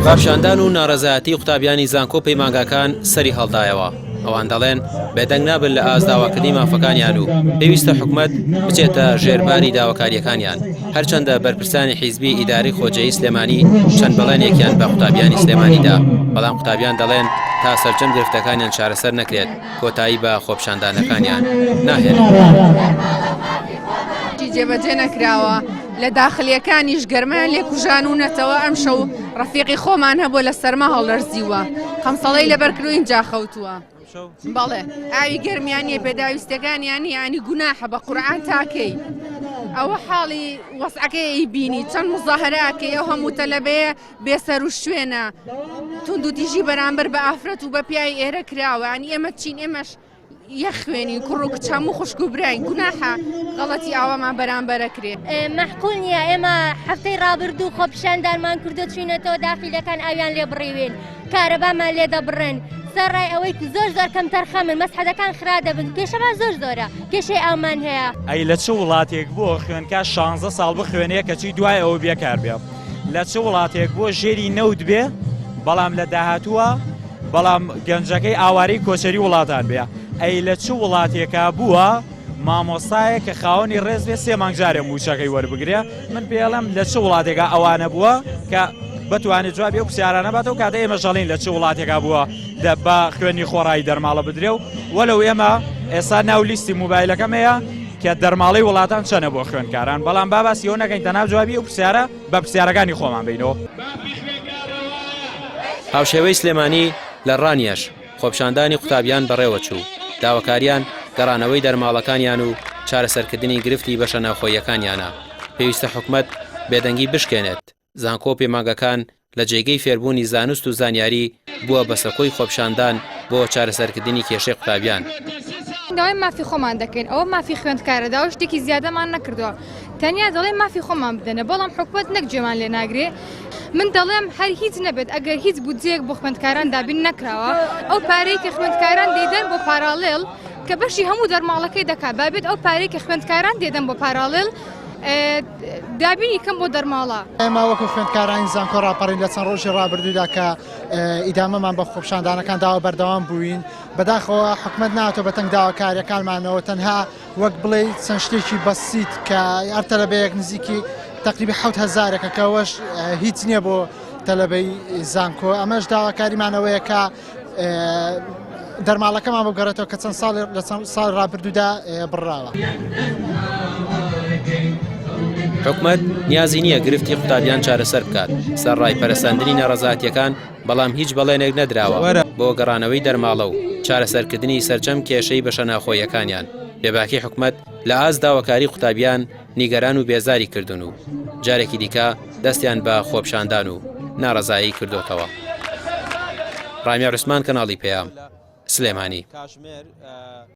خۆپیشاندان و ناڕەزایەتی قوتابیانی زانکۆ و پەیمانگاکان سەری هەڵدایەوە، ئەوان دەڵێن بێدەنگ نابن لە ئاست داواکردنی مافەکانیان و پێویستە حکومەت بچێتە ژێرباری داواکارییەکانیان، هەرچەندە بەرپرسانی حیزبی ئیدارەی خۆجێی سلێمانی چەند بەڵێنێکیان بە قوتابیانی سلێمانی دا، بەڵام قوتابیان دەڵێن تا سەرجەم گرفتەکانیان چارەسەر نەکرێت کۆتایی بە خۆپیشاندانەکانیان ناهێنن. جێبەجێ نەکراوە لە داخلیەکانیش گەرمایان لێ کوژانونەتەوە ئەمشەو ڕەفیقی خۆمان هەبووە لە سەرما هەڵلەرزیوە قەمسەڵەی لەبەر کردو ئینجا خەوتووە بەڵێ ئاوی گەرمیان نیە پێداویستەکانیان یانی گوناحە بە قورعان تاکەی ئەوە حاڵی وەسعەکەی ئەی بینی چەند مزاهرەکەی ئەو هەموو تەلەبەیە بێسەر و شوێنە توندوتیژی بەرامبەر بە ئافرەت و بە پیاوی ئێرە کراوە ینی ئێمە چین ئێمەش یەک خوێنین کوڕ و کچ هەموو خوشک و براین گوناحە غەڵەتی ئاوامان بەرامبەرە کرێ. مەعقول نییە ئێمە هەفتەی ڕابردوو خۆپیشاندانمان کردو چوینەتەوە داخیلەکان ئاویان لێ بڕیوین کارەبامان لێ دەبڕن سەرڕای ئەوەی زۆر زۆر کەمتەرخەمن مەسحەدەکان خرا دەبن کێشەمان زۆر زۆرە کێشەی ئاومان هەیە. ئەی لە چ وڵاتێک بۆ خوێندکار شانزە ساڵ بخوێنێ کەچی دوای ئەوە بێکار بێ؟ لە چ وڵاتێک بۆ ژێری نەوت بێ بەڵام لە داهاتووە بەڵام گەنجەکەی ئاوارەی کۆچەری وڵاتان بێ ئەی لە چ وڵاتێکا بووە مامۆستایە کە خاوەنی ڕێز بێ سێ مانگ جارێ موچەکەی وەربگرێ من پێڵم لە چ وڵاتێکا ئەوانە بووە کە بتوانێت جوابی ئەو پرسیارانە باتەوە کاتە ئێمە ژەڵین لە چ وڵاتێکا بووە دە بە خوێنی خۆڕایی دەرماڵە بدرێ و وەلو ئێمە ئێستا ناو لیستی موبایلەکەم هەیە کە دەرماڵەی وڵاتان چەنە بۆ خوێندکاران بەڵام با باسی ئەوە نەکەین تەنها جوابی ئەو پرسیارە بە پرسیارەکانی خۆمان بینەوە. هاوشێوەی سلێمانی لە ڕانیەش خۆپیشاندانی قوتابیان بەڕێوەچوو، داواکاریان گەڕانەوەی دەرماڵەکانیان و چارەسەرکردنی گرفتی بەشە ناوخۆییەکانیانە، پێویستە حکومەت بێدەنگی بشکێنێت. زانکۆ و پەیمانگەکان لە جێگەی فێربوونی زانست و زانیاری بووە بە سەکۆی خۆپیشاندان بۆ چارەسەرکردنی کێشەی قوتابیان. داوای مافی خۆمان دەکەین، ئەوە مافی خوێندکارە، داوای شتێکی زیادەمان نەکردووە، تەنیا دەڵێین مافی خۆمان بدەنە، بەڵام حکومەت نەک گوێمان لێ ناگرێ، من دەڵێم هەر هیچ نەبێت ئەگەر هیچ بودجەیەک بۆ خوێندکاران دابین نەکراوە، ئەو پارەی کە خوێندکاران دەیدەن بۆ پاراڵێڵ کە بەشی هەموو دەرماڵەکەی دەکات، با بێت ئەو پارەی کە خوێندکاران دەیدەن بۆ پاراڵێڵ دابینی کەم بۆ دەرماڵە. ئێمە وەکو خوێندکارانی زانکۆ ڕاپەڕین لە چەند ڕۆژی ڕابردوودا کە ئیدامەمان بە خۆپیشاندانەکان داوە بەردەوام بووین، بەداخەوە حکومەت ناتۆ بە تەنگ داواکاریەکانمانەوە تەنها وەک بڵێ چەند شتێکی بەسیت کە هەر تەلەبەیەک نزیکی تقریبی حەوت هەزارێکە کە ئەوەش هیچ نییە بۆ تەلەبەی زانکۆ ئەمەش داواکاریمانەوەیە کە دەرماڵەکەمان بگەڕێتەوە کە چەند ساڵ لە چەند ساڵ ڕابردوودا بڕاوە. حکومەت نیازی نییە گرفتی قوتابیان چارەسەر بکات، سەرڕای پەرەسەندنی ناڕەزایەتییەکان، بەڵام هیچ بەڵێنێک نەدراوە بۆ گەڕانەوەی دەرماڵە و چارەسەرکردنی سەرجەم کێشەی بەشە ناوخۆییەکانیان، بێباکی حکومەت لە ئاست داواکاری قوتابیان نیگەران و بێزاری کردوون و جارێکی دیکە دەستیان بە خۆپیشاندان و ناڕەزایی کردۆتەوە. ڕامیار عوسمان کەناڵی پەیام، سلێمانی.